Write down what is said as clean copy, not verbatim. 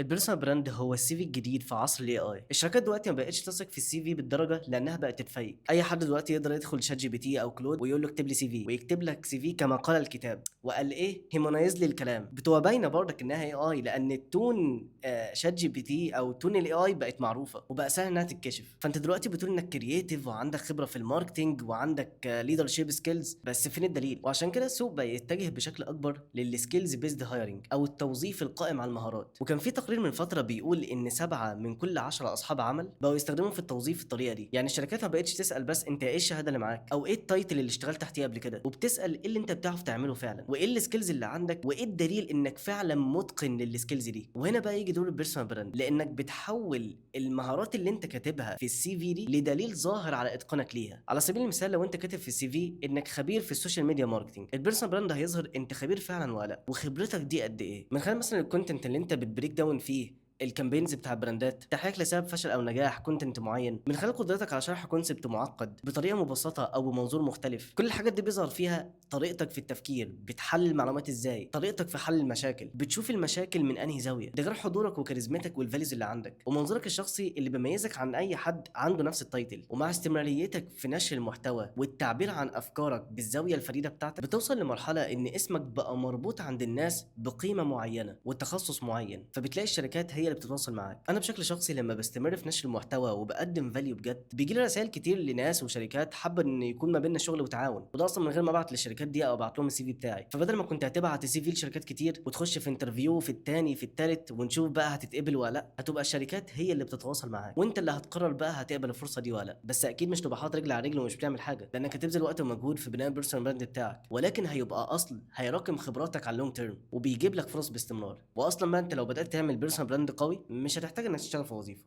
ال personal brand هو ال CV الجديد في عصر ال AI. الشركات دلوقتي ما بقتش تثق في ال CV بالدرجه، لانها بقت تتفيك. اي حد دلوقتي يقدر يدخل ChatGPT او Claude ويقول له اكتب لي CV، ويكتب لك CV كما قال الكتاب، وقال ايه humanize لي الكلام. بتبقى باينة برضك انها AI، لان ال tone ChatGPT او tone ال AI بقت معروفة وبقى سهل انها تتكشف. فانت دلوقتي بتقول انك creative وعندك خبره في ال marketing وعندك leadership skills، بس فين الدليل؟ وعشان كده السوق بقى يتجه بشكل اكبر لل skills based hiring او التوظيف القائم على المهارات. وكان في تقرير من فترة بيقول ان 7 من كل 10 اصحاب عمل بقوا يستخدموا في التوظيف الطريقة دي. يعني الشركات ما بقتش تسال بس انت ايه الشهادة اللي معاك او ايه ال title اللي اشتغلت تحتيه قبل كده، وبتسال ايه اللي انت بتعرف تعمله فعلا، وايه ال skills اللي عندك، وايه الدليل انك فعلا متقن لل skills دي. وهنا بقى يجي دور ال personal brand، لانك بتحول المهارات اللي انت كاتبها في ال CV دي لدليل ظاهر على اتقانك ليها. على سبيل المثال، لو انت كاتب في ال CV انك خبير في ال social media marketing، ال personal brand هيظهر انت خبير فعلا ولا لا، وخبرتك دي قد ايه، من خلال مثلا ال content اللي انت بت break down فيه ال campaigns بتاع البراندات، تحقيق لسبب فشل او نجاح content معين، من خلال قدرتك على شرح concept معقد بطريقة مبسطة او بمنظور مختلف. كل الحاجات دي بيظهر فيها طريقتك في التفكير، بتحلل المعلومات ازاي، طريقتك في حل المشاكل، بتشوف المشاكل من انهي زاويه. ده غير حضورك وكاريزمتك وال values اللي عندك ومنظورك الشخصي اللي بيميزك عن اي حد عنده نفس ال title. ومع استمراريتك في نشر المحتوى والتعبير عن افكارك بالزاوية الفريدة بتاعتك، بتوصل لمرحلة ان اسمك بقى مربوط عند الناس بقيمة معينة وتخصص معين، فبتلاقي الشركات هي اللي بتتواصل معاك. انا بشكل شخصي لما بستمر في نشر المحتوى وبقدم value بجد، بيجي لي رسائل كتير لناس وشركات حابة ان يكون ما بيننا شغل وتعاون، وده اصلا من غير ما ابعت للشركات دي او ابعت لهم ال CV بتاعي. فبدل ما كنت هتبعت ال CV لشركات كتير وتخش في interview، في التاني، في التالت، ونشوف بقى هتتقبل ولا لا، هتبقى الشركات هي اللي بتتواصل معاك، وانت اللي هتقرر بقى هتقبل الفرصة دي ولا لا. بس اكيد مش تبقى حاطط رجل على رجل ومش بتعمل حاجه، لانك هتبذل وقت ومجهود في بناء ال personal brand بتاعك، ولكن هيبقى اصل هيراكم خبراتك على ال long term وبيجيب لك فرص باستمرار. واصلا ما انت لو بدات تعمل personal brand قوي مش هتحتاج انك تشتغل في وظيفه.